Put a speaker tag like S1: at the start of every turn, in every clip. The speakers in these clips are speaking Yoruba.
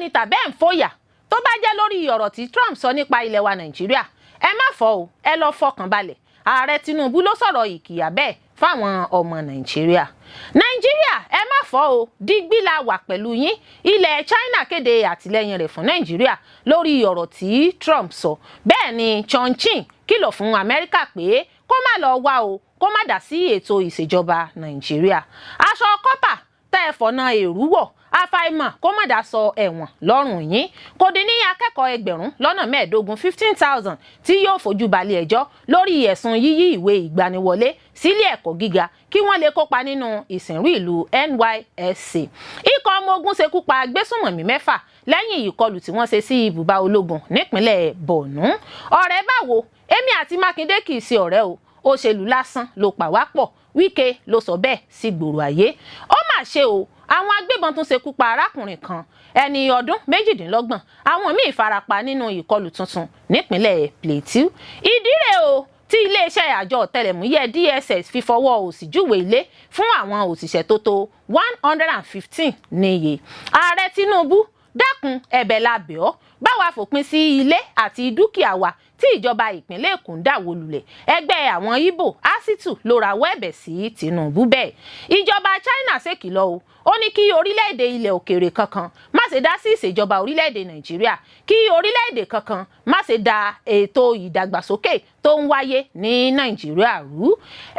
S1: Ni tàbẹ́ ń fòyà, tó bá jẹ́ lórí ọ̀rọ̀ tí Trump sọ nípa ilẹ̀ wa Nàìjíríà, ẹ má fọ́ o, ẹ lọ fọkàn balẹ̀. Ààrẹ Tinubu ló sọ̀rọ̀ ìkìyà bẹ́ẹ̀ fáwọn ọmọ Nàìjíríà. Nàìjíríà, ẹ má fọ́ o, digbí la wà pẹ̀lú yín. Ilẹ̀ China kéde àtìlẹ́yìn rẹ̀ fún Nàìjíríà lórí ọ̀rọ̀ tí Trump sọ. Bẹ́ẹ̀ ni Chongqing kìlọ̀ fún Amẹ́ríkà pé kó má lọ wá o, kó má dá sí ètò ìṣèjọba Nàìjíríà. Aṣọ kọ́pà tẹ́ ẹ fọ̀nà èrú wọ̀, àfàìmọ̀ kó má dá sọ ẹ̀wọ̀n lọ́rùn yín. Kò dín ní akẹ́kọ̀ọ́ 25,000, 15,000, tí yóò fojú balẹ̀ ẹjọ́ lórí ẹ̀sùn yíyí ìwé ìgbaniwọlé sílé ẹ̀kọ́ gíga kí wọ́n lè kópa nínú ìsìnrú ìlú NYSC. Ikọ̀ ọmọ ogun ṣekú pa agbésùnmọ̀mí 6 lẹ́yìn ìkọlù tí wọ́n ṣe sí ibùba ológun nípínlẹ̀ Borno. Ọ̀rẹ́ báwo? Èmi àti Mákindé kì í ṣe ọ̀rẹ́ o, òṣèlú lásán ló pa wá pọ̀. Wike ló sọ bẹ́ẹ̀ sí gbòòrò ayé. Ó mà ṣe o, àwọn agbébọn tún ṣekú pa arákùnrin kan, ẹni ọdún 28, àwọn míì farapa nínú ìkọlù tuntun nípínlẹ̀ Plateau. Ìdí rèé o tí iléeṣẹ́ àjọ ọ̀tẹlẹ̀múyẹ́ DSS fi fọwọ́ òsì júwèé ilé fún àwọn òṣìṣẹ́ tó tó 115 níye. Ààrẹ Tinubu, dákun, ẹ̀bẹ̀ la bẹ̀ ọ́, bá wa fòpin sí ilé àti dúkìá wa tí ìjọba ìpínlẹ̀ Èkó ń dà wó lulẹ̀. Ẹgbẹ́ àwọn Ìgbò ASITU ló rawọ́ ẹ̀bẹ̀ sí Tinubu bẹ́ẹ̀. Ìjọba China ṣèkìlọ̀ o, ó ní kí orílẹ̀-èdè ilẹ̀ òkèèrè kankan má ṣe dá sí ìṣèjọba orílẹ̀-èdè Nàìjíríà, kí orílẹ̀-èdè kankan má ṣe da ètò ìdàgbàsókè tó ń wáyé ní Nàìjíríà rú.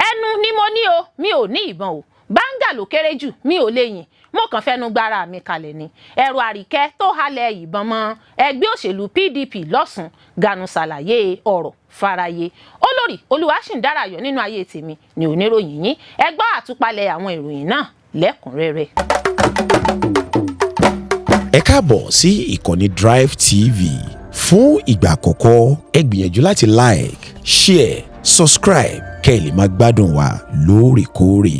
S1: Ẹnu ni mo ní o, mi ò ní ìbọn o, báńgà ló kéré jù, mi ò lè yìn, mo kàn fẹnu gbára mi kalẹ̀ ni. Ẹ̀rọ àríkẹ́ tó halẹ̀ ìbọn mọ́ ẹgbẹ́ òṣèlú PDP lọ́sùn, Ganu ṣàlàyé ọ̀rọ̀ faraye. Olórí Olúwaṣìndárayọ̀ nínú ayé tèmi ni oníròyìn yín. Ẹ gbọ́ àtúpalẹ̀ àwọn ìròyìn náà lẹ́kùnrẹ́rẹ́.
S2: Ẹ káàbọ̀ sí ìkànnì Drive TV. Fún ìgbà àkọ́kọ́, ẹ gbìyànjú láti like, share, subscribe kẹ́ ẹ lè máa gbádùn wa lóòrèkóòrè.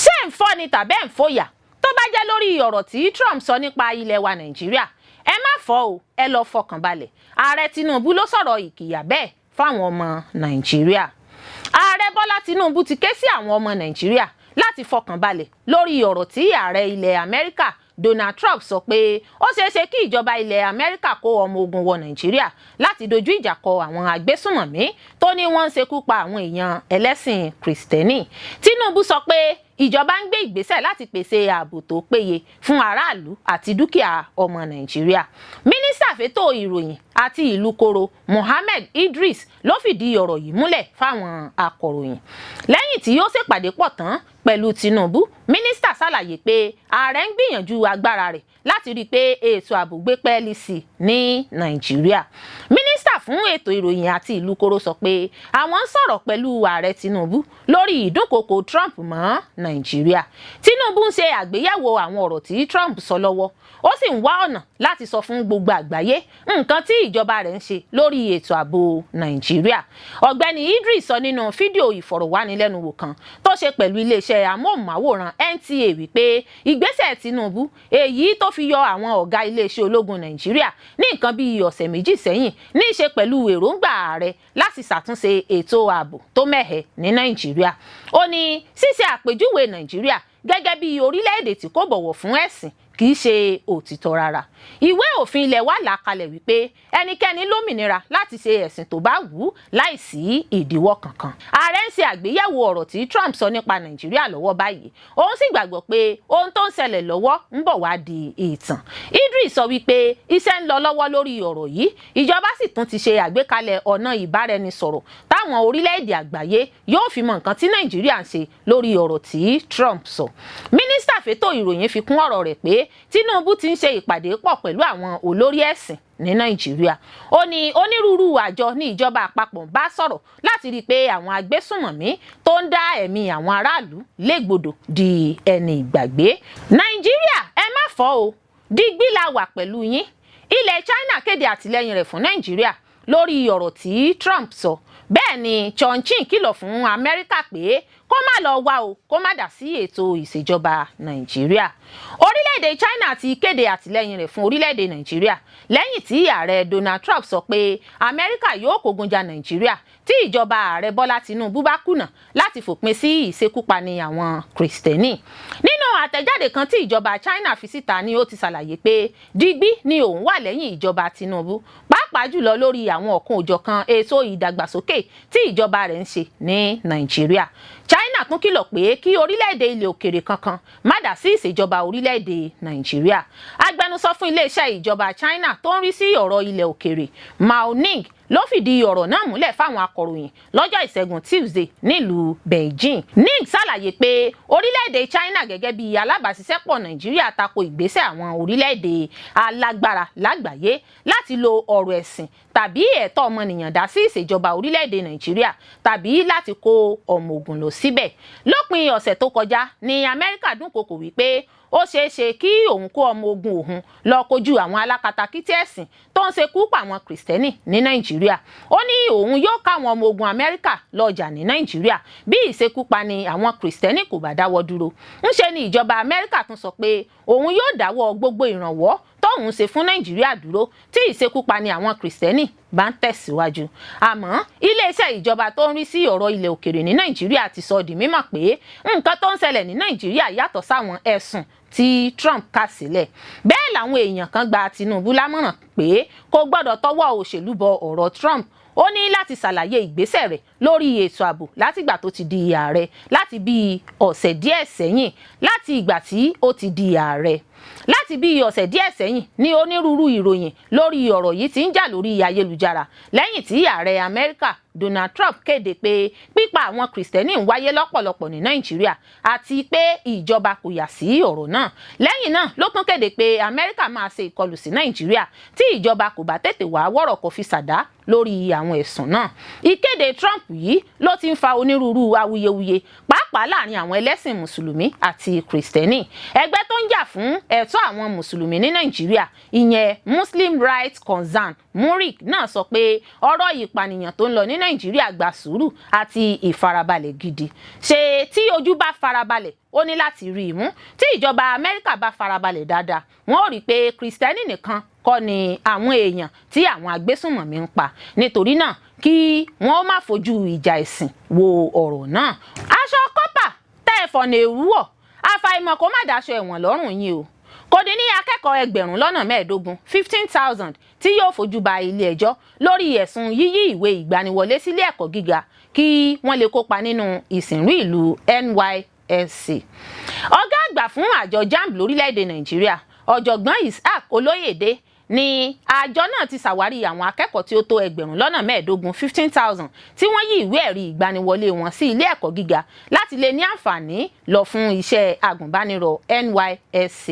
S1: Ṣé ń fọ́ ni tàbẹ́ ń fòyà? Tó bá jẹ́ lórí ọ̀rọ̀ tí Trump sọ nípa ilẹ̀ wa Nàìjíríà, ẹ má fọ́ o, ẹ lọ fọkàn balẹ̀. Ààrẹ Tinubu ló sọ̀rọ̀ ìkìyà bẹ́ẹ̀ fáwọn ọmọ Nàìjíríà. Ààrẹ Bọ́lá Tinubu ti ké sí àwọn ọmọ Nàìjíríà láti fọkàn balẹ̀ lórí ọ̀rọ̀ tí ààrẹ ilẹ̀ Amẹ́ríkà Donald Trump sọ pé ó ṣeé ṣe kí ìjọba ilẹ̀ Amẹ́ríkà kó ọmọ ogun wọ Nàìjíríà láti dojú ìjà kọ àwọn agbésùnmọ̀mí tó ní wọ́n ń ṣekú pa àwọn èèyàn ẹlẹ́sìn Kìrìsìtẹ́nì. Tinubu sọ pé ìjọba ń gbé ìgbésẹ̀ láti pèsè ààbò tó péye fún aráàlú àti dúkìá ọmọ Nàìjíríà. Mínísítà fétò ìròyìn àti ìlú koro Mohammed Idris ló fìdí ọ̀rọ̀ yìí múlẹ̀ fáwọn akọ̀ròyìn lẹ́yìn tí ó ṣèpàdé pọ̀ tán pẹ̀lú Tinubu. Mínísítà ṣàlàyé pé ààrẹ ń gbìyànjú agbára rẹ̀ láti rí i pé ètò ààbò gbé pẹ́ẹ́lí sí i ní Nàìjíríà. Mínísítà fún ètò ìròyìn àti ìlú koro sọ pé àwọn ń sọ̀rọ̀ pẹ̀lú ààrẹ Tinubu lórí ìdúnkokò Trump mọ́ Nàìjíríà. Tinubu ń ṣe àgbéyẹ̀wò àwọn ọ̀rọ̀ tí Trump sọ lọ́wọ́, ó sì ń wá ọ̀nà láti sọ fún gbogbo àgbáyé nǹkan tí ìjọba rẹ̀ ń ṣe lórí ètò ààbò Nàìjíríà. Ọ̀gbẹ́ni Idris sọ nínú fídíò ìfọ̀rọ̀wánilẹ́nuwò kan tó ṣe pẹ̀lú iléeṣẹ́ amóhùnmáwòrán NTA wípé ìgbésẹ̀ Tinubu, èyí tó fi yọ àwọn ọ̀gá iléeṣẹ́ ológun Nàìjíríà ní nǹkan bíi ọ̀sẹ̀ 2 sẹ́yìn, ní í ṣe pẹ̀lú èròǹgbà ààrẹ láti ṣàtúnṣe ètò ààbò tó mẹ́hẹ̀ ní Nàìjíríà. Ó ní ṣíṣe àpèjúwe Nàìjíríà gẹ́gẹ́ bí orílẹ̀-èdè tí kò bọ̀wọ̀ fún ẹ̀sìn kì í ṣe òtítọ́ rárá. Ìwé òfin ilẹ̀ wa là kalẹ̀ wípé ẹnikẹ́ni lómìnira láti ṣe ẹ̀sìn tó bá wù ú láìsí ìdíwọ́ kankan. Ààrẹ ń ṣe àgbéyẹ̀wò ọ̀rọ̀ tí Trump sọ nípa Nàìjíríà lọ́wọ́ báyìí, òun sì gbàgbọ́ pé ohun tó ń ṣẹlẹ̀ lọ́wọ́ ń bọ̀ wá di ìtàn. Idris sọ wípé iṣẹ́ ń lọ lọ́wọ́ lórí ọ̀rọ̀ yìí, ìjọba sì tún ti ṣe àgbékalẹ̀ ọ̀nà ìbáraẹnisọ̀rọ̀ táwọn orílẹ̀-èdè àgbáyé yóò fi mọ nǹkan tí Nàìjíríà ń ṣe lórí ọ̀rọ̀ tí Trump sọ. Mínísítà fétò ìròyìn fi kún ọ̀rọ̀ rẹ̀ pé Tinubu ti ń ṣe ìpàdé pọ̀ pẹ̀lú àwọn olórí ẹ̀sìn ní Nàìjíríà. Ó ní onírúurú àjọ ní ìjọba àpapọ̀ bá sọ̀rọ̀ láti rí i pé àwọn agbésùnmọ̀mí tó ń dá ẹ̀mí àwọn aráàlú légbodò di ẹni ìgbàgbé. Nàìjíríà, ẹ má fọ́ o, digbí la wà pẹ̀lú yín. Ilẹ̀ China kéde àtìlẹ́yìn rẹ̀ fún Nàìjíríà lórí ọ̀rọ̀ tí Trump sọ. Bẹ́ẹ̀ ni Chunchin kìlọ̀ fún Amẹ́ríkà pé kó má lọ wá o, kó má dá sí ètò ìṣèjọba Nàìjíríà. Orílẹ̀-èdè China ti kéde àtìlẹ́yìn rẹ̀ fún orílẹ̀-èdè Nàìjíríà lẹ́yìn tí ààrẹ Donald Trump sọ pé Amẹ́ríkà yóò kógun ja Nàìjíríà tí ìjọba ààrẹ Bọ́lá Tinubu bá kùnà láti fòpin sí ìṣekúpani àwọn Kìrìsìtẹ́nì. Nínú àtẹ̀jáde kan tí ìjọba China fi síta ni ó ti ṣàlàyé pé digbí ni òun wà lẹ́yìn ìjọba Tinubu, pàápàá jùlọ lórí àwọn ọ̀kan òjọ̀kan ètò ìdàgbàsókè tí ìjọba rẹ̀ ń ṣe ní Nàìjíríà. China tún kìlọ̀ pé kí orílẹ̀-èdè ilẹ̀ òkèrè kankan má dá sí ìṣèjọba orílẹ̀-èdè Nàìjíríà. Agbẹnusọ fún iléeṣẹ́ ìjọba China tó ń rí sí ọ̀rọ̀ ilẹ̀ òkèrè, Mao Ning, ló fìdí ọ̀rọ̀ náà múlẹ̀ fáwọn akọ̀ròyìn lọ́jọ́ Ìṣẹ́gun Tuesday nílùú Beijing. Ning ṣàlàyé pé orílẹ̀-èdè China gẹ́gẹ́ bí alábàáṣiṣẹ́pọ̀ Nàìjíríà tako ìgbésẹ̀ àwọn orílẹ̀-èdè alágbára lágbàáyé láti lo ọ̀rọ̀ ẹ̀sìn tàbí ẹ̀tọ́ ọmọnìyàn dá sí ìṣèjọba orílẹ̀-èdè Nàìjíríà tàbí láti kó ọmọ ogun lọ síbẹ̀. Lópin ọ̀sẹ̀ tó kọjá ní Amẹ́ríkà dúnkokò wípé ó ṣeé ṣe kí òun kó ọmọ ogun òun lọ kojú àwọn alákatakítí ẹ̀sìn tó ń ṣekú pa àwọn Kìrìsìtẹ́nì ní Nàìjíríà. Ó ní òun yóò káwọn ọmọ ogun Amẹ́ríkà lọ jà ní Nàìjíríà bí ìṣekúpani àwọn Kìrìsìtẹ́nì kò bá dáwọ́ dúró. Ńṣe ni ìjọba Amẹ́ríkà tún sọ pé òun yóò dáwọ́ gbogbo ìrànwọ́ tóun ṣe fún Nàìjíríà dúró tí ìṣekúpani àwọn Kìrìsìtẹ́nì bá ń tẹ̀síwájú. Àmọ́ iléeṣẹ́ ìjọba tó ń rí sí ọ̀rọ̀ ilẹ̀ òkèrè ní Nàìjíríà ti sọ di mímọ̀ pé nǹkan tó ń ṣẹlẹ̀ ní Nàìjíríà yàtọ̀ sáwọn ẹ̀sùn tí Trump kà sílẹ̀. Bẹ́ẹ̀ làwọn èèyàn kan gba Tinubu lámọ̀ràn pé kò gbọ́dọ̀ tọwọ́ òṣèlú bọ ọ̀rọ̀ Trump. Ó ní láti ṣàlàyé ìgbésẹ̀ rẹ̀ lórí ètò ààbò látìgbà tó ti di ààrẹ láti bí ọ̀sẹ̀ díẹ̀ sẹ́yìn. Láti ìgbà tí ó ti di ààrẹ láti bí ọ̀sẹ̀ díẹ̀ sẹ́yìn ní onírúurú ìròyìn lórí ọ̀rọ̀ yìí ti ń jà lórí ayélujára lẹ́yìn tí ààrẹ Amẹ́ríkà Donald Trump kéde pé pípa àwọn Kìrìsìtẹ́nì ń wáyé lọ́pọ̀lọpọ̀ ní Nàìjíríà àti pé ìjọba kò yà sí ọ̀rọ̀ náà. Lẹ́yìn náà ló tún kéde pé Amẹ́ríkà máa ṣe ìkọlù sí Nàìjíríà tí ìjọba kò bá tètè wá wọ́rọ̀ kò fi ṣàdá lórí àwọn ẹ̀sùn náà. Ìkéde Trump yìí ló ti ń fa onírúurú awuyewuye, pàápàá láàrin àwọn ẹlẹ́sìn Mùsùlùmí àti Kìrìsìtẹ́nì. Ẹgbẹ́ tó ń jà fún ẹ̀tọ́ àwọn Mùsùlùmí ní Nàìjíríà, ìyẹn Muslim Rights Concern, MURIC, náà sọ pé ọ̀rọ̀ ìpànìyàn tó ń lọ ní Nàìjíríà gba sùúrù àti ìfarabalẹ̀ gidi. Ṣe tí ojú bá farabalẹ̀, ó ní láti rí i mú. Tí ìjọba Amẹ́ríkà bá farabalẹ̀ dáadáa, wọ́n ó rí i pé Kìrìsìtẹ́nì nìkan kọ́ ni àwọn èèyàn tí àwọn agbésùnmọ̀mí ń pa. Nítorí náà, kí wọ́n má fojú ìjà ẹ̀sìn wo ọ̀rọ̀ náà. Aṣọ kọ́pà tẹ́ ẹ fọ̀nà èrú wọ̀, àfàìmọ̀ kó má daṣọ ẹ̀wọ̀n lọ́rùn yín o. Kò dín ní akẹ́kọ̀ọ́ 15,000, 15,000, tí yóò fojú ba ilé ẹjọ́ lórí ẹ̀sùn yíyí ìwé ìgbaniwọlé sílé ẹ̀kọ́ gíga kí wọ́n lè kópa nínú ìsìnrú ìlú NYSC. Ọ̀gá àgbà fún àjọ JAMB lórílẹ̀‐èdè Nàìjíríà, Ọ̀jọ̀gbọ́n Ishaq Olóyèdè, ní àjọ náà ti ṣàwárí àwọn akẹ́kọ̀ọ́ tí ó tó 15,000, 15,000, tí wọ́n yí ìwé ẹ̀rí ìgbaniwọlé wọn sí ilé ẹ̀kọ́ gíga láti lè ní àǹfààní lọ fún iṣẹ́ agùnbánirọ̀ NYSC.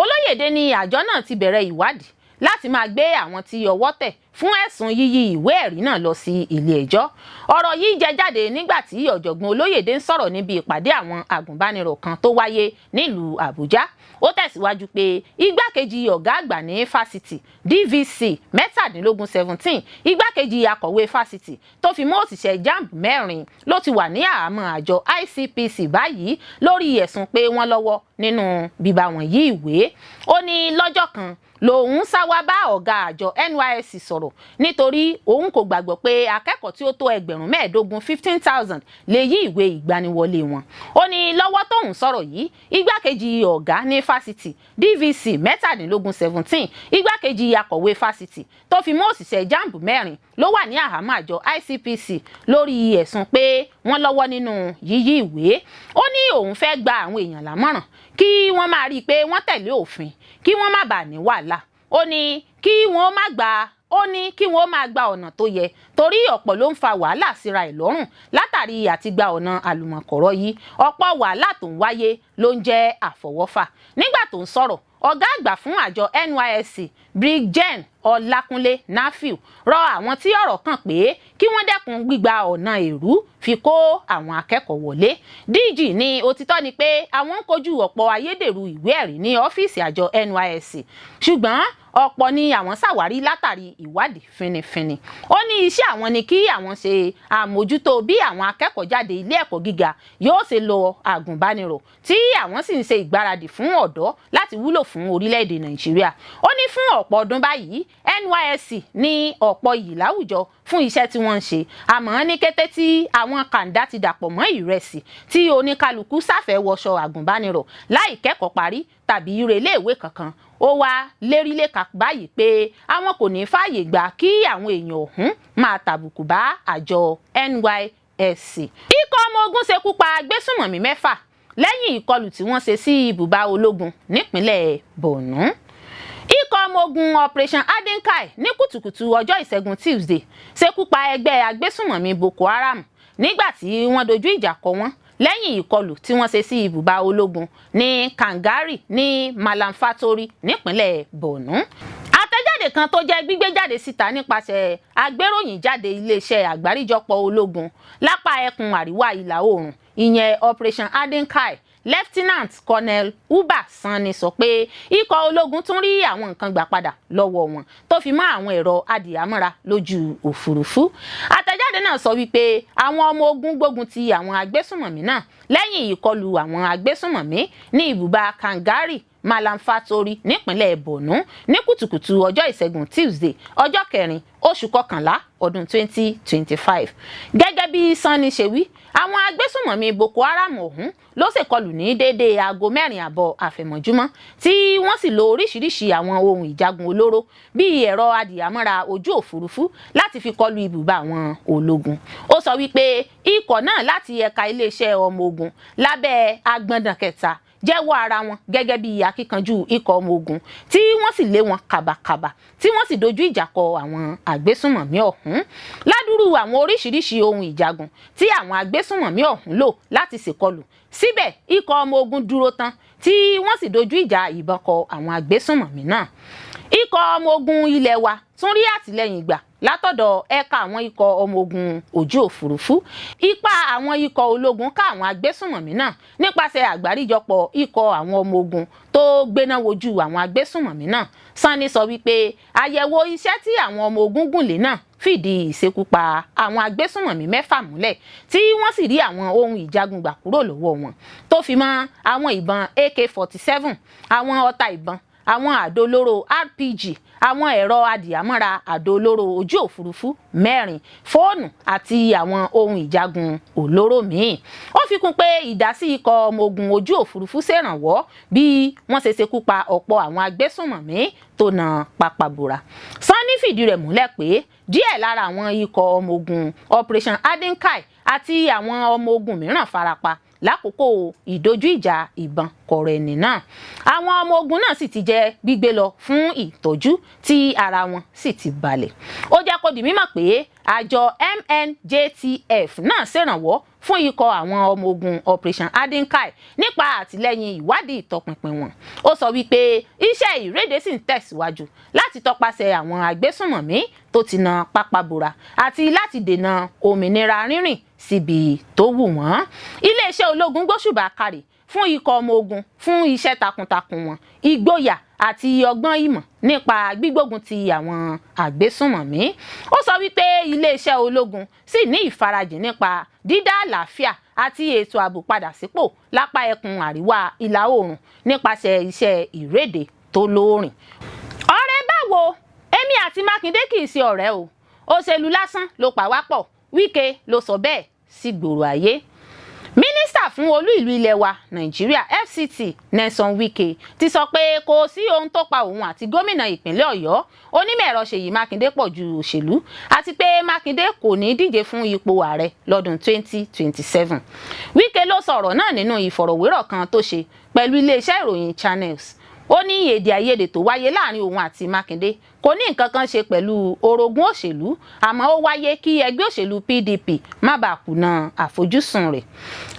S1: Olóyèdè ní àjọ náà ti bẹ̀rẹ̀ ìwádìí láti máa gbé àwọn tí ọwọ́ tẹ̀ fún ẹ̀sùn yíyí ìwé ẹ̀rí náà lọ sí ilé ẹjọ́. Ọ̀rọ̀ yìí jẹ jáde nígbà tí Ọ̀jọ̀gbọ́n Olóyèdè ń sọ̀rọ̀ níbi ìpàdé àwọn agùnbánirọ̀ kan tó wáyé nílùú Àbújá. Ó tẹ̀síwájú pé igbákejì ọ̀gá àgbà ní fásitì, DVC 17, 17, igbákejì akọ̀wé fásitì tó fi mọ́ òṣìṣẹ́ JAMB mẹ́rin ló ti wà ní àhámọ́ àjọ ICPC báyìí lórí ẹ̀sùn pé wọ́n lọ́wọ́ nínú bíbá wọn yí ìwé. Ó ní lọ́jọ́ kan lòun sá wá bá ọ̀gá àjọ NYSC sọ̀rọ̀ nítorí òun kò gbàgbọ́ pé akẹ́kọ̀ọ́ tí ó tó 15,000, 15,000, lè yí ìwé ìgbaniwọlé wọn. Ó ní lọ́wọ́ tóun sọ̀rọ̀ yìí, igbákejì ọ̀gá ní fásitì, DVC 17, 17, igbákejì akọ̀wé fásitì tó fi mọ́ òṣìṣẹ́ JAMB mẹ́rin ló wà ní àhámọ́ àjọ ICPC lórí ẹ̀sùn pé wọ́n lọ́wọ́ nínú yíyí ìwé. Ó ní òun fẹ́ gba àwọn èèyàn lámọ̀ràn kí wọ́n máa rí i pé wọ́n tẹ̀lé òfin kí wọ́n má bàa ní wàhálà. Ó ní kí wọ́n máa gba ọ̀nà tó yẹ torí ọ̀pọ̀ ló ń fa wàhálà síra ẹ̀ lọ́rùn látàrí àti gba ọ̀nà àlùmọ̀kọ́rọ́ yìí. Ọ̀pọ̀ wàhálà tó ń wáyé ló ń jẹ́ àfọwọ́fà. Nígbà tó ń sọ̀rọ̀, ọ̀gá àgbà fún àjọ NYSC, Brig Gen Ọlákúnlé Nafiu, rọ àwọn tí ọ̀rọ̀ kàn pé kí wọ́n dẹ́kun gbígba ọ̀nà èrú fi kó àwọn akẹ́kọ̀ọ́ wọlé. DG ní òtítọ́ ni pé àwọn ń kojú ọ̀pọ̀ ayédèrú ìwé ẹ̀rí ní ọ́fíìsì àjọ NYSC, ṣùgbọ́n ọ̀pọ̀ ni àwọn ṣàwárí látàrí ìwádìí finifini. Ó ní iṣẹ́ àwọn ni kí àwọn ṣe àmójútó bí àwọn akẹ́kọ̀ọ́ jáde ilé ẹ̀kọ́ gíga yóò ṣe lọ àgùnbánirọ̀, tí àwọn sì ń ṣe ìgbáradì fún ọ̀dọ́ láti wúlò fún orílẹ̀-èdè Nàìjíríà. Ó ní fún ọ̀pọ̀ ọdún báyìí, NYSC ní ọ̀pọ̀ iyì láwùjọ fún iṣẹ́ tí wọ́n ń ṣe, àmọ́ ní kété tí àwọn kàńdá ti dàpọ̀ mọ́ ìrẹsì tí oníkálukú sáfẹ́ wọṣọ àgùnbánirọ̀ láì kẹ́kọ̀ọ́ parí tàbí reléèwé kankan, ó wá lérílẹ̀ka báyìí pé àwọn kò ní fààyè gbà kí àwọn èèyàn ọ̀hún máa tàbùkù bá àjọ NYSC. Ikọ̀ ọmọ ogun ṣekú pa agbésùnmọ̀mí 6 lẹ́yìn ìkọlù tí wọ́n ṣe sí ibùba ológun nípínlẹ̀ Borno. Ikọ̀ ọmọ ogun Operation Hadin Kai ní kùtùkùtù ọjọ́ ìṣẹ́gun Tuesday ṣekú pa ẹgbẹ́ agbésùnmọ̀mí Boko Haram nígbà tí wọ́n dojú ìjà kọ wọ́n lẹ́yìn ìkọlù tí wọ́n ṣe sí ibùba ológun ní Kangari ní Malamfatori nípínlẹ̀ Borno. Àtẹ̀jáde kan tó jẹ́ gbígbé jáde síta nípasẹ̀ agbéròyìn jáde iléeṣẹ́ àgbáríjọpọ̀ ológun lápá ẹkùn àríwá ìlà oòrùn, ìyẹn Operation Hadin Kai, Lieutenant Colonel Uba Sani, sọ pé ikọ̀ ológun tún rí àwọn nǹkan gbà padà lọ́wọ́ wọn tó fi mọ́ àwọn ẹ̀rọ adìyàmọ́ra lójú òfurufú. Àtẹ̀jáde náà sọ wípé àwọn ọmọ ogun gbógun ti àwọn agbésùnmọ̀mí náà lẹ́yìn ìkọlù àwọn agbésùnmọ̀mí ní ibùba Kangari Malamfatori nípínlẹ̀ Borno ní kùtùkùtù ọjọ́ ìṣẹ́gun Tuesday, ọjọ́ 4 oṣù 11 ọdún 2025. Gẹ́gẹ́ bí Sanni ṣe wí, àwọn agbésùnmọ̀mí Boko Haram ọ̀hún ló ṣèkọlù ní déédéé aago 4:30 àfẹ̀mọ́júmọ́, tí wọ́n sì lo oríṣiríṣi àwọn ohun ìjagun olóró bíi ẹ̀rọ adìyàmọ́ra ojú òfurufú láti fi kọlu ibùba àwọn ológun. Ó sọ wípé ikọ̀ náà láti ẹ̀ka iléeṣẹ́ ọmọ ogun lábẹ́ agbọ̀ndàn kẹta jẹ́wọ́ ara wọn gẹ́gẹ́ bí akíkanjú ikọ̀ ọmọ ogun, tí wọ́n sì lé wọn kàbàkàbà, tí wọ́n sì dojú ìjà kọ àwọn agbésùnmọ̀mí ọ̀hún. Ládùúrú àwọn oríṣiríṣi ohun ìjagun tí àwọn agbésùnmọ̀mí ọ̀hún lò láti ṣèkọlù, síbẹ̀ ikọ̀ ọmọ ogun dúró tán, tí wọ́n sì dojú ìjà ìbọn kọ àwọn agbésùnmọ̀mí náà. Ikọ̀ ọmọ ogun ilẹ̀ wa tún rí àtìlẹ́yìn gbà látọ̀dọ̀ ẹ̀ka àwọn ikọ̀ ọmọ ogun ojú òfurufú. Ipa àwọn ikọ̀ ológun ká àwọn agbésùnmọ̀mí náà nípasẹ̀ àgbáríjọpọ̀ ikọ̀ àwọn ọmọ ogun tó gbéná wojú àwọn agbésùnmọ̀mí náà. Sanni sọ wípé àyẹ̀wò iṣẹ́ tí àwọn ọmọ ogun gùn lé náà fìdí ìṣekúpa àwọn agbésùnmọ̀mí 6 múlẹ̀, tí wọ́n sì rí àwọn ohun ìjagun gbà kúrò lọ́wọ́ wọn tó fi mọ́ àwọn ìbọn AK-47, àwọn ọta ìbọn, àwọn àdó olóró RPG, àwọn ẹ̀rọ adìyàmọ́ra àdó olóró ojú òfurufú 4, fóònù àti àwọn ohun ìjagun olóró míì. Ó fi kún pé ìdásí ikọ̀ ọmọ ogun ojú òfurufú ṣèrànwọ́ bí wọ́n ṣe ṣekú pa ọ̀pọ̀ àwọn agbésùnmọ̀mí tó na pápá bora. Sanni fìdí rẹ̀ múlẹ̀ pé díẹ̀ lára àwọn ikọ̀ ọmọ ogun Operation Hadin Kai àti àwọn ọmọ ogun mìíràn farapa lákòókò ìdojú ìjà ìbọn kọ̀rọ̀ ẹni náà. Àwọn ọmọ ogun náà sì ti jẹ́ gbígbé lọ fún ìtọ́jú, tí ara wọn sì ti balẹ̀. Ó jẹ́ kó di mímọ̀ pé àjọ MNJTF náà ṣèrànwọ́ fún ikọ̀ àwọn ọmọ ogun Operation Hadin Kai nípa àtìlẹ́yìn ìwádìí ìtọpinpin wọn. Ó sọ wípé iṣẹ́ ìréde sì ń tẹ̀síwájú láti tọpasẹ̀ àwọn agbésùnmọ̀mí tó ti na pápá bora àti láti dènà òmìnira rírìn síbi tó wù wọ́n. Iléeṣẹ́ ológun gbóṣùbà kárì fún ikọ̀ ọmọ ogun fún iṣẹ́ takuntakun wọn, ìgboyà àti ọgbọ́n ìmọ̀ nípa gbígbógun ti àwọn àgbésùnmọ̀mí. Ó sọ wípé iléeṣẹ́ ológun sì ní ìfarajìn nípa dídá àlàáfíà àti ètò ààbò padà sípò lápá ẹkùn àríwá ìlà oòrùn nípasẹ̀ iṣẹ́ ìréde tó lóòrìn. Ọ̀rẹ́ báwo? Èmi àti Mákindé kì í ṣe ọ̀rẹ́ o, òṣèlú lásán ló pa wá pọ̀, Wike ló sọ bẹ́ẹ̀ sí gbòòrò ayé. Mínísítà fún olú ìlú ilẹ̀ wa Nàìjíríà, FCT, Nyesom Wike, ti sọ pé kò sí ohun tó pa òun àti gómìnà ìpínlẹ̀ Ọ̀yọ́, onímọ̀-ẹ̀rọ Ṣèyí Mákindé pọ̀ ju òṣèlú, àti pé Mákindé kò ní díje fún ipò ààrẹ lọ́dún 2027. Wike ló sọ ọ̀rọ̀ náà nínú ìfọ̀rọ̀wérọ̀ kan tó ṣe pẹ̀lú iléeṣẹ́ ìròyìn Channels. Ó ní èdè àìyedè tó wáyé láàrin òun àti Mákindé kò ní nǹkan kan ṣe pẹ̀lú orogún òṣèlú, àmọ́ ó wáyé kí ẹgbẹ́ òṣèlú PDP má bàa kùnà àfojúsùn rẹ̀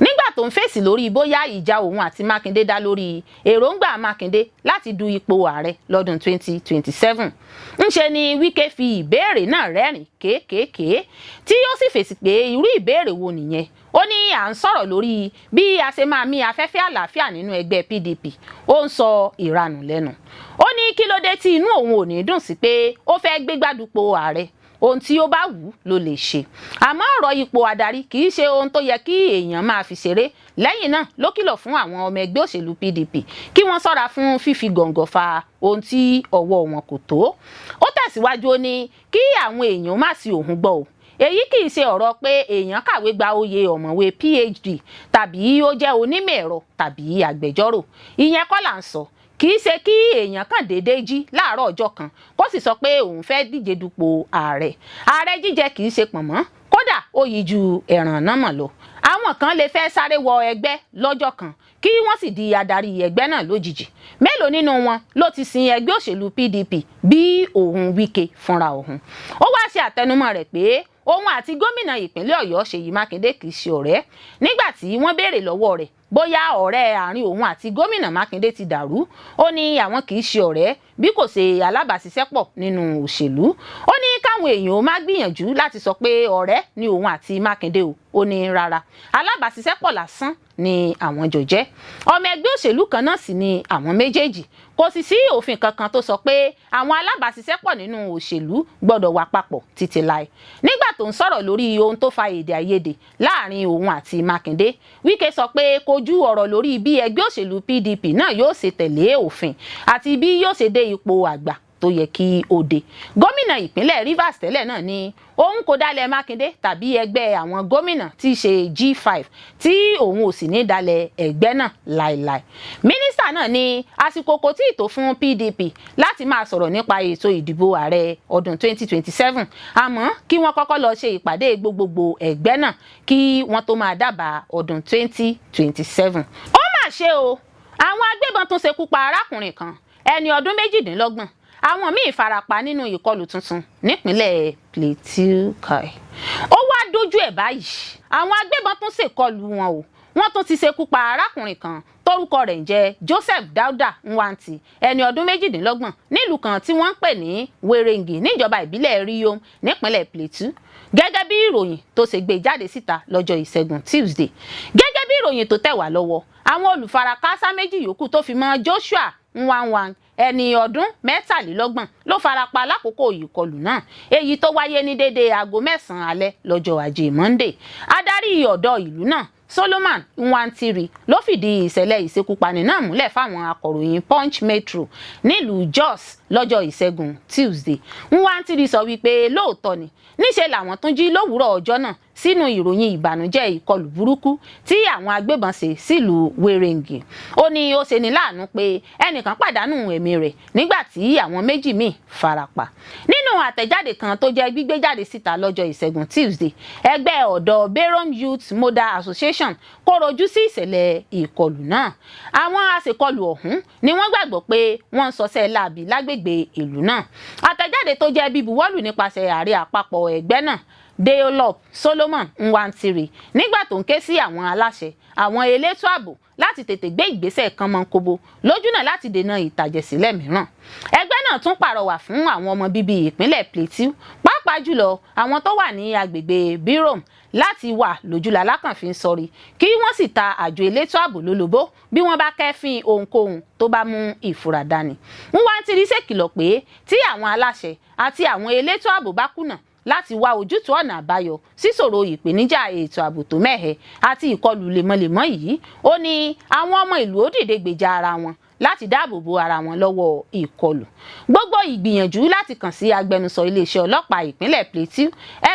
S1: nígbà Nígbà tó ń fèsì lórí bóyá ìjà òun àti Mákindé dá lórí èròǹgbà Mákindé láti du ipò ààrẹ lọ́dún 2027, ńṣe ni Wike fi ìbéèrè náà rẹ́rìn kéékèèké, tí ó sì fèsì pé irú ìbéèrè wo nìyẹn? Ó ní à ń sọ̀rọ̀ lórí bí a ṣe máa mí afẹ́fẹ́ àlàáfíà nínú ẹgbẹ́ PDP, ó ń sọ ìranù lẹ́nu. Ó ní kí ló dé tí inú òun ò ní dùn sí pé ó fẹ́ gbégbá dupò ààrẹ? Ohun tí ó bá wù ú ló lè ṣe, àmọ́ ọ̀rọ̀ ipò adarí kì í ṣe ohun tó yẹ kí èèyàn máa fi ṣeré. Lẹ́yìn náà ló kìlọ̀ fún àwọn ọmọ ẹgbẹ́ òṣèlú PDP kí wọ́n ṣọ́ra fún fífi gọ̀ǹgọ̀ fa ohun tí ọwọ́ wọn kò tó. Ó tẹ̀síwájú, ó ní kí àwọn èèyàn má sí òun gbọ́ o, èyí kì í ṣe ọ̀rọ̀ pé èèyàn kàwé gba oyè ọ̀mọ̀wé PhD tàbí ó jẹ́ onímọ̀ ẹ̀rọ tàbí agbẹjọ́rò. Ìyẹn kọ́ là ń sọ. Kì í ṣe kí èèyàn kàn déédéé jí láàárọ̀ ọjọ́ kan kó sì sọ pé òun fẹ́ díje dupò ààrẹ. Ààrẹ jíjẹ kì í ṣe pọ̀nmọ́, kódà ó yí ju ẹ̀ràn náà mọ̀ lọ. Àwọn kan lè fẹ́ sáré wọ ẹgbẹ́ lọ́jọ́ kan kí wọ́n sì di adarí ẹgbẹ́ náà lójijì. Mélòó nínú wọn ló ti sin ẹgbẹ́ òṣèlú PDP bí òun Wike fúnra òun? Ó wá ṣe àtẹnumọ́ rẹ̀ pé òun àti gómìnà ìpínlẹ̀ Ọ̀yọ́ Ṣèyí Mákindé kì í ṣe ọ̀rẹ́. Nígbà tí wọ́n béèrè lọ́wọ́ rẹ̀ bóyá ọ̀rẹ́ àárín òun àti gómìnà Mákindé ti dàrú, ó ní àwọn kì í ṣe ọ̀rẹ́ bí kò ṣe alábàáṣiṣẹ́pọ̀ nínú òṣèlú. Ó ní káwọn èèyàn ó má gbìyànjú láti sọ pé ọ̀rẹ́ ni òun àti Mákindé o. Ó ní rárá, alábàáṣiṣẹ́pọ̀ lásán ni àwọn jọ jẹ́. Ọmọ ẹgbẹ́ òṣèlú kan náà sì ni àwọn méjèèjì. Kò sì sí òfin kankan tó sọ pé àwọn alábàáṣiṣẹ́pọ̀ nínú òṣèlú gbọ́dọ̀ wà papọ̀ títí láé. Nígbà tó ń sọ̀rọ̀ lórí ohun tó fa èdè àìyedè láàrin òun àti Mákindé, Wike sọ pé kojú ọ̀rọ̀ lórí bí ẹgbẹ́ òṣèlú PDP náà yóò ṣe tẹ̀lé òfin àti bí yóò ṣe dé ipò àgbà tó yẹ kí ó dé. Gómìnà ìpínlẹ̀ Rivers tẹ́lẹ̀ náà ní òun kò dalẹ̀ Mákindé tàbí ẹgbẹ́ àwọn gómìnà tí í ṣe G5, tí òun ò sì ní dalẹ̀ ẹgbẹ́ náà láéláé. Mínísítà náà ní àsìkò kò tí ì tó fún PDP láti máa sọ̀rọ̀ nípa ètò ìdìbò ààrẹ ọdún 2027, àmọ́ kí wọ́n kọ́kọ́ lọ ṣe ìpàdé gbogbogbò ẹgbẹ́ náà kí wọ́n tó máa dábàá ọdún 2027. Ó mà ṣe o, àwọn agbébọn tún ṣekú pa arákùnrin kan, ẹni ọdún 28, àwọn míì farapa nínú ìkọlù tuntun nípínlẹ̀ Plateau. Kai, ó wá dójú ẹ̀ báyìí. Àwọn agbébọn tún ṣèkọlù wọn o. Wọ́n tún ti ṣekú pa arákùnrin kan tórúkọ rẹ̀ ń jẹ́ Joseph Dauda Nwanti, ẹni ọdún 28, nílùú kan tí wọ́n ń pè ní Werengi níjọba ìbílẹ̀ Riyom nípínlẹ̀ Plateau, gẹ́gẹ́ bí ìròyìn tó ṣe gbé jáde síta lọ́jọ́ Ìṣẹ́gun Tuesday. Gẹ́gẹ́ bí ìròyìn tó tẹ̀ wá lọ́wọ́, àwọn olùfarakásá méjì yòókù tó fi mọ́ Joshua Nwanwang, ẹni ọdún 23, ló farapa lákòókò ìkọlù náà, èyí tó wáyé ní déédéé aago 9 alẹ́ lọ́jọ́ Ajé Monday. Adarí ọ̀dọ́ ìlú náà, Solomon Nwantiri, ló fìdí ìṣẹ̀lẹ̀ ìṣekúpani náà múlẹ̀ fáwọn akọ̀ròyìn Punch Metro nílùú Jos lọ́jọ́ Ìṣẹ́gun Tuesday. Nwantiri sọ wípé lóòótọ́ ni, níṣe làwọn tún jí lówùúrọ̀ ọjọ́ náà sínú ìròyìn ìbànújẹ́ ìkọlù burúkú tí àwọn agbébọn ṣe sílùú Werengi. Ó ní ó ṣeni láàánú pé ẹnìkan pàdánù ẹ̀mí rẹ̀ nígbà tí àwọn méjì míì farapa. Nínú àtẹ̀jáde kan tó jẹ́ gbígbé jáde síta lọ́jọ́ Ìṣẹ́gun Tuesday, ẹgbẹ́ ọ̀dọ́ Berom Youth Model Association kọ̀rọ̀ ojú sí ìṣẹ̀lẹ̀ ìkọlù náà. Àwọn aṣèkọlù ọ̀hún ni wọ́n gbàgbọ́ pé wọ́n ń ṣọṣẹ́ láabi lágbègbè ìlú náà. Àtẹ̀jáde tó jẹ́ bíbuwọ́lù nípasẹ̀ ààrẹ àpapọ̀ ẹgbẹ́ náà, Deolop Solomon Nwantiri, nígbà tó ń ké sí àwọn aláṣẹ, àwọn elétò ààbò láti tètè gbé ìgbésẹ̀ kánmọ́nkóbó lójúnà láti dènà ìtàjẹ̀sílẹ̀ mìíràn. Ẹgbẹ́ náà tún pàrọwà fún àwọn ọmọ bíbí ìpínlẹ̀ Plateau, pàápàá jùlọ àwọn tó wà ní agbègbè Birom, láti wà lójúlá lákànfin sọrí, kí wọ́n sì ta àjọ elétò ààbò lólobó bí wọ́n bá kẹ́fín ohunkóhun tó bá mú ìfura dání. Nwantiri ṣèkìlọ̀ pé tí àwọn aláṣẹ àti àwọn elétò ààbò bá kùnà láti wá ojútùú ọ̀nà àbáyọ síṣòro ìpèníjà ètò ààbò tó mẹ́hẹ àti ìkọlù lemọ́lemọ́ yìí, ó ní àwọn ọmọ ìlú ó dìde gbèjà ara wọn láti dáàbò bo ara wọn lọ́wọ́ ìkọlù. Gbogbo ìgbìyànjú láti kàn sí agbẹnusọ iléeṣẹ́ ọlọ́pàá ìpínlẹ̀ Plateau,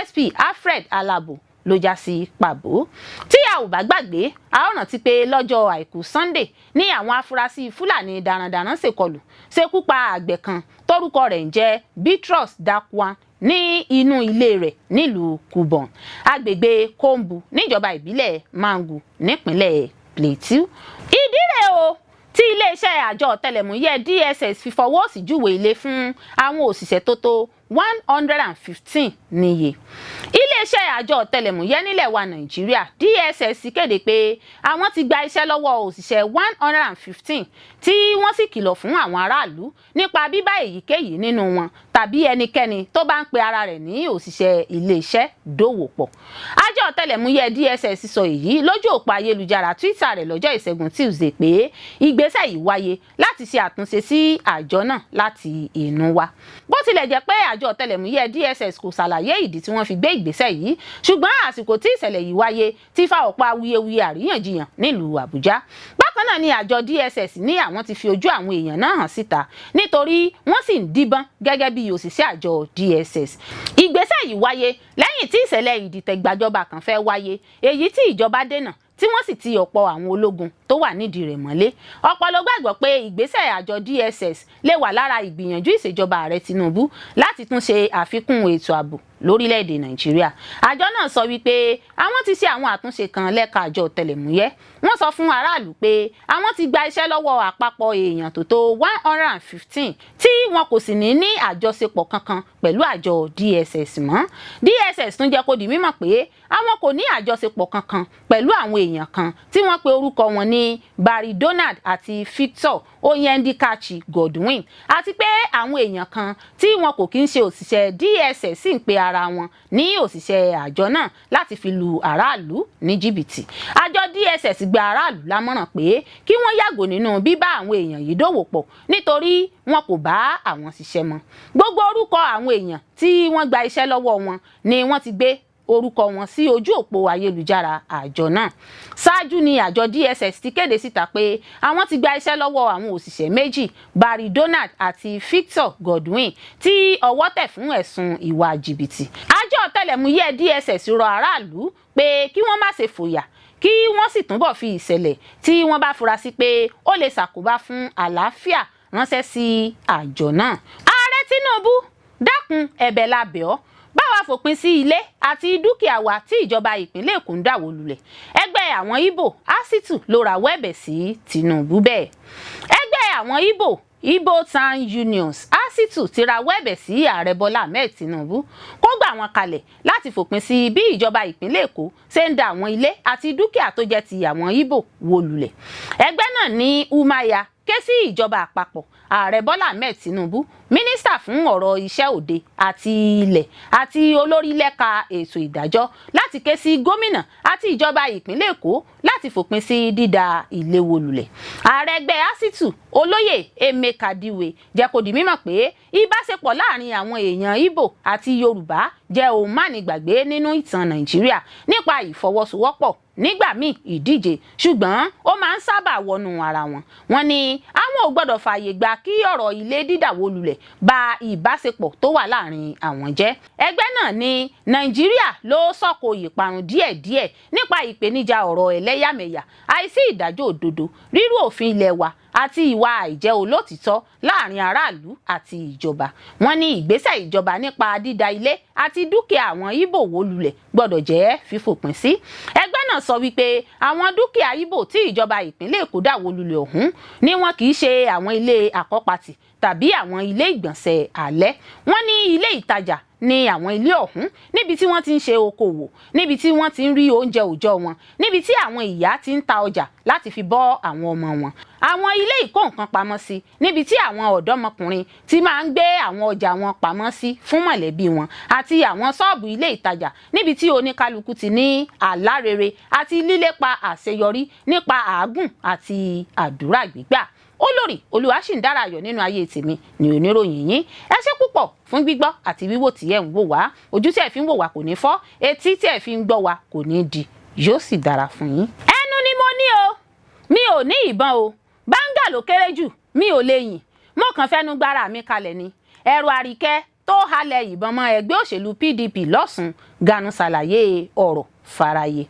S1: SP Alfred Alabo, ló já sí pàbó. Tí a ò bá gbàgbé, a ó rántí pé lọ́jọ́ Àìkú Sunday ní àwọn afurasí Fúlàní darandaran ṣèkọlù ṣekú pa àgbẹ̀ kan tórúkọ rẹ̀ ń jẹ́ Bitrus Dakwan ní inú ilé rẹ̀ nílùú Kubon, agbègbè Kombu, níjọba ìbílẹ̀ Mangu nípínlẹ̀ Plateau. Ìdí rẹ̀ o tí iléeṣẹ́ àjọ ọ̀tẹlẹ̀múyẹ́ DSS fi fọwọ́ sí júwe ilé fún àwọn òṣìṣẹ́ tó tó 115 níye. Iléeṣẹ́ Iléeṣẹ́ àjọ ọ̀tẹlẹ̀múyẹ́ nílẹ̀ wa Nàìjíríà DSS kéde pé àwọn ti gba iṣẹ́ lọ́wọ́ òṣìṣẹ́ 115, tí wọ́n sì kìlọ̀ fún àwọn aráàlú nípa bíbá èyíkéyìí nínú wọn tàbí ẹnikẹ́ni tó bá ń pe ara rẹ̀ ní òṣìṣẹ́ iléeṣẹ́ dòwò pọ̀. Àjọ ọ̀tẹlẹ̀múyẹ́ DSS sọ èyí lójú òpó ayélujára Twitter rẹ̀ lọ́jọ́ Ìṣẹ́gun Tuesday pé ìgbésẹ̀ yìí wáyé láti ṣe àtúnṣe sí àjọ náà láti inú wá. Bó tilẹ̀ jẹ́ pé àjọ ọ̀tẹlẹ̀múyẹ́ DSS kò ṣàlàyé ìdí tí wọ́n fi gbé ìgbésẹ̀ yìí, ṣùgbọ́n àsìkò tí ìṣẹ̀lẹ̀ yìí wáyé ti fa ọ̀pọ̀ awuyewuye àríyànjiyàn nílùú Àbújá. Bákan náà ni àjọ DSS ní àwọn ti fi ojú àwọn èèyàn náà hàn síta, nítorí wọ́n sì ń díbọ́n gẹ́gẹ́ bí òṣìṣẹ́ àjọ DSS. Ìgbésẹ̀ yìí wáyé lẹ́yìn tí ìṣẹ̀lẹ̀ ìdìtẹ̀gbàjọba kan fẹ́ wáyé, èyí tí ìjọba dènà, tí wọ́n sì ti ọ̀pọ̀ àwọn ológun tó wà nídìí rẹ̀ mọ́lé. Ọ̀pọ̀ ló gbàgbọ́ pé ìgbésẹ̀ àjọ DSS lè wà lára ìgbìyànjú ìṣèjọba ààrẹ Tinubu láti tún ṣe àfikún ètò ààbò lórílẹ̀‐èdè Nàìjíríà. Àjọ náà sọ wípé àwọn ti ṣe àwọn àtúnṣe kan lẹ́ka àjọ ọ̀tẹlẹ̀múyẹ́. Wọ́n sọ fún aráàlú pé àwọn ti gba iṣẹ́ lọ́wọ́ àpapọ̀ èèyàn tó tó 115, tí wọn kò sì ní ní àjọṣepọ̀ kankan pẹ̀lú àjọ DSS mọ́. DSS tún jẹ́ kó di mímọ̀ pé àwọn kò ní àjọṣepọ̀ kankan pẹ̀lú àwọn èèyàn kan tí wọ́n pe orúkọ wọn ní Barry Donald àti Victor Oyendikachi Godwin, àti pé àwọn èèyàn kan tí wọn kò kí ń ṣe òṣìṣẹ́ DSS sì ń pe ara wọn ní òṣìṣẹ́ àjọ náà láti fi lu aráàlú ní jìbìtì. Àjọ DSS gba aráàlú lámọ̀ràn pé kí wọ́n yàgò nínú bíbá àwọn èèyàn yìí dòwò pọ̀, nítorí wọn kò bá àwọn ṣiṣẹ́ mọ́. Gbogbo orúkọ àwọn èèyàn tí wọ́n gba iṣẹ́ lọ́wọ́ wọn ni wọ́n ti gbé orúkọ wọn sí ojú òpó ayélujára àjọ náà. Ṣáájú ni àjọ DSS ti kéde síta pé àwọn ti gba iṣẹ́ lọ́wọ́ àwọn òṣìṣẹ́ méjì, Barry Donald àti Victor Godwin, tí ọwọ́ tẹ̀ fún ẹ̀sùn ìwà jìbìtì. Àjọ ọ̀tẹlẹ̀múyẹ́ DSS rọ aráàlú pé kí wọ́n má ṣe fòyà, kí wọ́n sì túbọ̀ fi ìṣẹ̀lẹ̀ tí wọ́n bá fura sí pé ó lè ṣàkóbá fún àlàáfíà ránṣẹ́ sí àjọ náà. Ààrẹ Tinubu, dákun, ẹ̀bẹ̀ la bẹ̀ ọ́, bá wa fòpin sí ilé àti dúkìá wa tí ìjọba ìpínlẹ̀ Èkó ń dàwó lulẹ̀. Ẹgbẹ́ àwọn Ìgbò ASITU ló rawọ́ ẹ̀bẹ̀ sí Tinubu bẹ́ẹ̀. Ẹgbẹ́ àwọn Ìgbò, Igbo Town Unions, ASITU, ti rawọ́ ẹ̀bẹ̀ sí ààrẹ Bọ́lá Ahmed Tinubu kó gbà wọ́n kalẹ̀ láti fòpin sí bí ìjọba ìpínlẹ̀ Èkó ṣe ń da àwọn ilé àti dúkìá tó jẹ́ ti àwọn Ìgbò wó lulẹ̀. Ẹgbẹ́ náà ní Umaya ké sí ìjọba àpapọ̀, ààrẹ Bọ́lá Ahmed Tinubu, mínísítà fún ọ̀rọ̀ iṣẹ́ òde àti ilẹ̀ àti olórí lẹ́ka ètò ìdájọ́ láti ké sí gómìnà àti ìjọba ìpínlẹ̀ Èkó láti fòpin sí dídá ilé wó lulẹ̀. Ààrẹ ẹgbẹ́ ASITU, olóyè Emeka Diwe, jẹ́ kó di mímọ̀ pé ìbáṣepọ̀ láàrin àwọn èèyàn Ìgbò àti Yorùbá jẹ́ ohun mánigbàgbé nínú ìtàn Nàìjíríà nípa ìfọwọ́sowọ́pọ̀, nígbà míì ìdíje, ṣùgbọ́n ó máa ń sábà wọnú ara wọn. Wọ́n ní àwọn ò gbọ́dọ̀ fààyè gba kí ọ̀rọ̀ ilé dídàwó lulẹ̀ ba ìbáṣepọ̀ tó wà láàrin àwọn jẹ́. Ẹgbẹ́ náà ní Nàìjíríà ló sọ̀kò ìparun díẹ̀díẹ̀ nípa ìpèníjà ọ̀rọ̀ ẹlẹ́yàmẹ̀yà, àìsí ìdájọ́ òdodo, rírú òfin ilé wa àti ìwà àìjẹ́ olótìtọ́ láàrin aráàlú àti ìjọba. Wọ́n ní ìgbésẹ̀ ìjọba nípa dídá ilé àti dúkìá àwọn Ìgbò wó lulẹ̀ gbọ́dọ̀ jẹ́ fífòpin sí. Ẹgbẹ́ náà sọ wípé àwọn dúkìá Ìgbò tí ìjọba ìpínlẹ̀ Èkó dà wó lulẹ̀ ọ̀hún ni wọn kì í ṣe àwọn ilé àkọ́pàtì tàbí àwọn ilé ìgbọ̀nsẹ̀ alẹ́. Wọ́n ní ilé ìtajà ní àwọn ilé ọ̀hún, níbi tí wọ́n ti ń ṣe okòwò, níbi tí wọ́n ti ń rí oúnjẹ òòjọ́ wọn, níbi tí àwọn ìyá ti ń ta ọjà láti fi bọ́ àwọn ọmọ wọn, àwọn ilé ìkó nǹkan pamọ́ sí, níbi tí àwọn ọ̀dọ́mọkùnrin ti máa ń gbé àwọn ọjà wọn pamọ́ sí fún mọ̀lẹ́bí wọn, àti àwọn ṣọ́ọ̀bù ilé ìtajà níbi tí oníkálukú ti ní àlá rere àti lílépa àṣeyọrí nípa àágùn àti àdúrà gbígbà. Olórí Olúwaṣìndára ayọ̀ nínú ayé tèmi ní oníròyìn yín. Ẹ ṣé púpọ̀ fún gbígbọ́ àti wíwò tí ẹ̀ ń wò wá. Ojú tí ẹ fi ń wò wá kò ní fọ́, etí tí ẹ fi ń gbọ́ wá kò ní di, yóò sì dára fún yín. Ẹnu ni mo ní o, mi ò ní ìbọn o. Báńgà ló kéré jù, mi ò lè yìn, mo kàn fẹ́nu gbára mi kalẹ̀ ni. Ẹ̀rù Àríkẹ́ tó halẹ̀ ìbọn mọ́ ẹgbẹ́ òṣèlú PDP lọ́sùn, Ganu ṣàlàyé ọ̀rọ̀ faraye.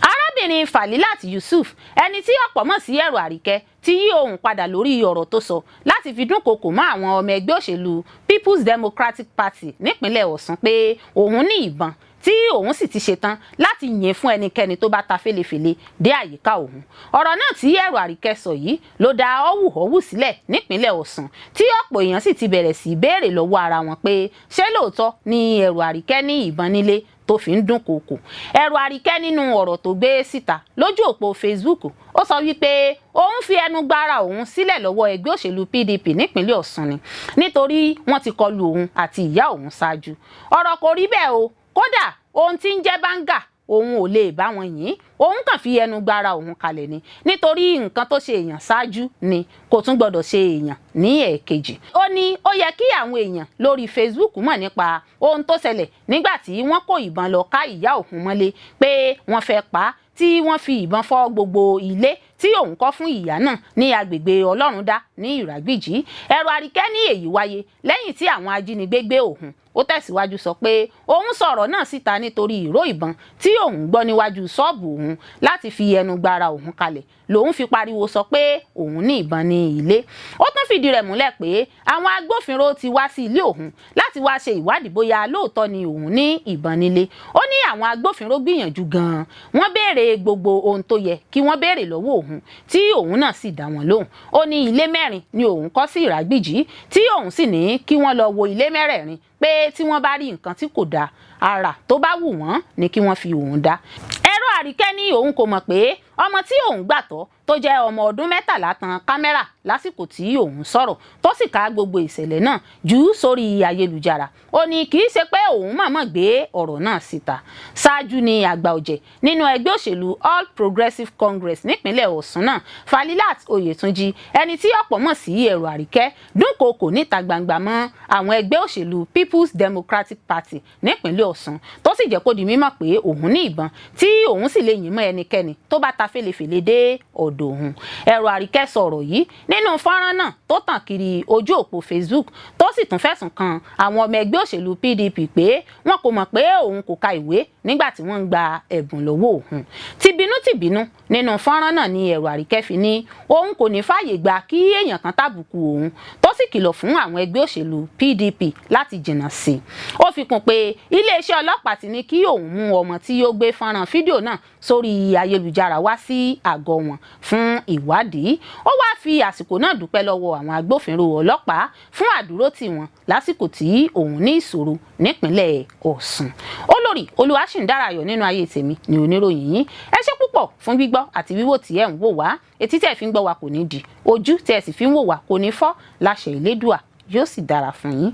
S1: Arábìnrin Falilat Yusuf, ẹni tí ọ̀pọ̀ mọ̀ sí Ẹ̀rù Àríkẹ́, ti yí ohùn padà lórí ọ̀rọ̀ tó sọ láti fi dúnkokò mọ́ àwọn ọmọ ẹgbẹ́ òṣèlú People's Democratic Party nípínlẹ̀ Ọ̀ṣun pé òun ní ìbọn tí òun sì ti ṣetán láti yìn fún ẹnikẹ́ni tó bá ta fèlèfèlè dé àyíká òun. Ọ̀rọ̀ náà tí Ẹ̀rù Àríkẹ́ sọ yìí ló dá ọ̀wùhọ́wù sílẹ̀ nípínlẹ̀ Ọ̀ṣun, tí ọ̀pọ̀ èèyàn sì ti bẹ̀rẹ̀ sí í béèrè lọ́wọ́ ara wọn pé ṣé lóòótọ́ ni Ẹ̀rù Àríkẹ́ ní ìbọn nílé? Tó fi ń dúnkookò Ẹ̀rọ Àríkẹ́ nínú ọ̀rọ̀ tó gbé síta lójú òpó Facebook, ó sọ wípé òun fi ẹnu gbára òun sílẹ̀ lọ́wọ́ ẹgbẹ́ òṣèlú PDP nípínlẹ̀ Ọ̀ṣun ni, nítorí wọ́n ti kọlu òun àti ìyá òun ṣáájú. Ọ̀rọ̀ kò rí bẹ́ẹ̀ o. Kódà, ohun tí ń jẹ́ báńgà, òun ò lè bá wọn yìn. Òun kàn fi ẹnu gbára òun kalẹ̀ ni, nítorí nǹkan tó ṣe èèyàn ṣáájú ni kò tún gbọdọ̀ ṣe èèyàn ní ẹ̀ẹ̀kejì. Ó ní ó yẹ kí àwọn èèyàn lórí Facebook mọ̀ nípa ohun tó ṣẹlẹ̀ nígbà tí wọ́n kó ìbọn lọ ká ìyá òun mọ́lé pé wọ́n fẹ́ pa á, tí wọ́n fi ìbọn fọ́ gbogbo ilé tí òun kọ́ fún ìyá náà ní agbègbè Ọlọ́rundá ní Ìràgbìjì. Ẹ̀rọ Àríkẹ́ ní èyí wáyé lẹ́yìn tí àwọn ajínigbé gbé òun. Ó tẹ̀síwájú sọ pé òun sọ̀rọ̀ náà síta nítorí ìró ìbọn tí òun gbọ́ níwájú ṣọ́ọ̀bù òun. Láti fi ẹnu gbara òun kalẹ̀ lòun fi pariwo sọ pé òun ní ìbọn ní ilé. Ó tún fìdí rẹ̀ múlẹ̀ pé àwọn agbófinró ti wá sí ilé òun láti wá ṣe ìwádìí bóyá lóòótọ́ ni òun ní ìbọn nílé. Ó ní àwọn agbófinró gbìyànjú gan-an, wọ́n béèrè gbogbo ohun tó yẹ kí wọ́n béèrè lọ́wọ́ òun, tí òun náà sì dá wọn lóhùn. Ó ní ilé mẹ́rin ni òun kọ́ sí Ìràgbìjì, tí òun sì ní kí wọ́n lọ wo ilé mẹ́rẹ̀ẹ̀rin, pé tí wọ́n bá rí nǹkan tí kò dáa, àrà tó bá wù wọ́n ni kí wọ́n fi òun dá. Ẹ̀rọ Àríkẹ́ ní òun kò mọ̀ pé ọmọ tí òun gbà tọ́ tó jẹ́ ọmọ ọdún 13 tan kámẹ́rà lásìkò tí òun sọ̀rọ̀, tó sì ká gbogbo ìṣẹ̀lẹ̀ náà jù sórí ayélujára. Ó ní kì í ṣe pé òun mọ̀ọ́mọ̀ gbé ọ̀rọ̀ náà síta. Ṣáájú ni àgbà ọ̀jẹ̀ nínú ẹgbẹ́ òṣèlú All Progressives Congress nípínlẹ̀ Ọ̀ṣun náà, Falilat Oyètúnjí, ẹni tí ọ̀pọ̀ mọ̀ sí Ẹ̀rọ Àríkẹ́, dúnkookò níta gbangba mọ́ àwọn ẹgbẹ́ òṣèlú People's Democratic Party nípínlẹ̀ Ọ̀ṣun, tó sì jẹ́ kó di mímọ̀ pé òun ní ìbọn tí òun sì lè yìn mọ́ ẹnikẹ́ni tó bá ta fèlèfèlè dé ọ̀dọ̀ òun. Ẹ̀rọ Àríkẹ́ sọ̀rọ̀ yìí nínú fọ́nrán náà tó tàn kiri ojú òpó Facebook, tó sì tún fẹ̀sùn kan àwọn ọmọ ẹgbẹ́ òṣèlú PDP pé wọn kò mọ̀ pé òun kò ka ìwé nígbà tí wọ́n ń gba ẹ̀bùn lọ́wọ́ òun. Tìbínú tìbínú nínú fọ́nrán náà ni Ẹ̀rọ Àríkẹ́ fi ní òun kò ní fààyè gbà kí èèyàn kan tàbùkù òun, tó sì kìlọ̀ fún àwọn ẹgbẹ́ òṣèlú PDP láti jìnnà sí i. Ó fi kún pé iléeṣẹ́ ọlọ́pàá ti ní kí òun mú ọmọ tí ó gbé fọ́nrán fídíò náà sórí ayélujára wá sí àgọ́ wọn fún ìwádìí. Ó wáá fi àsìkò náà dúpẹ́ lọ́wọ́ àwọn agbófinró ọlọ́pàá fún àdúrótì wọn lásìkò tí òun ní ìṣòro nípínlẹ̀ Ọ̀ṣun. Olórí Olúwaṣìǹdárayọ̀ nínú ayé tèmi ní oníròyìn yín. Ẹ ṣé púpọ̀ fún gbígbọ́ àti wíwò tí ẹ̀ ń wò wá. Etí tẹ̀ fi ń gbọ́ wa kò ní di, ojú tí ẹ sì fi ń wò wá kò ní fọ́ láṣẹ Ìlédùà. Yóò sì dára fún yín.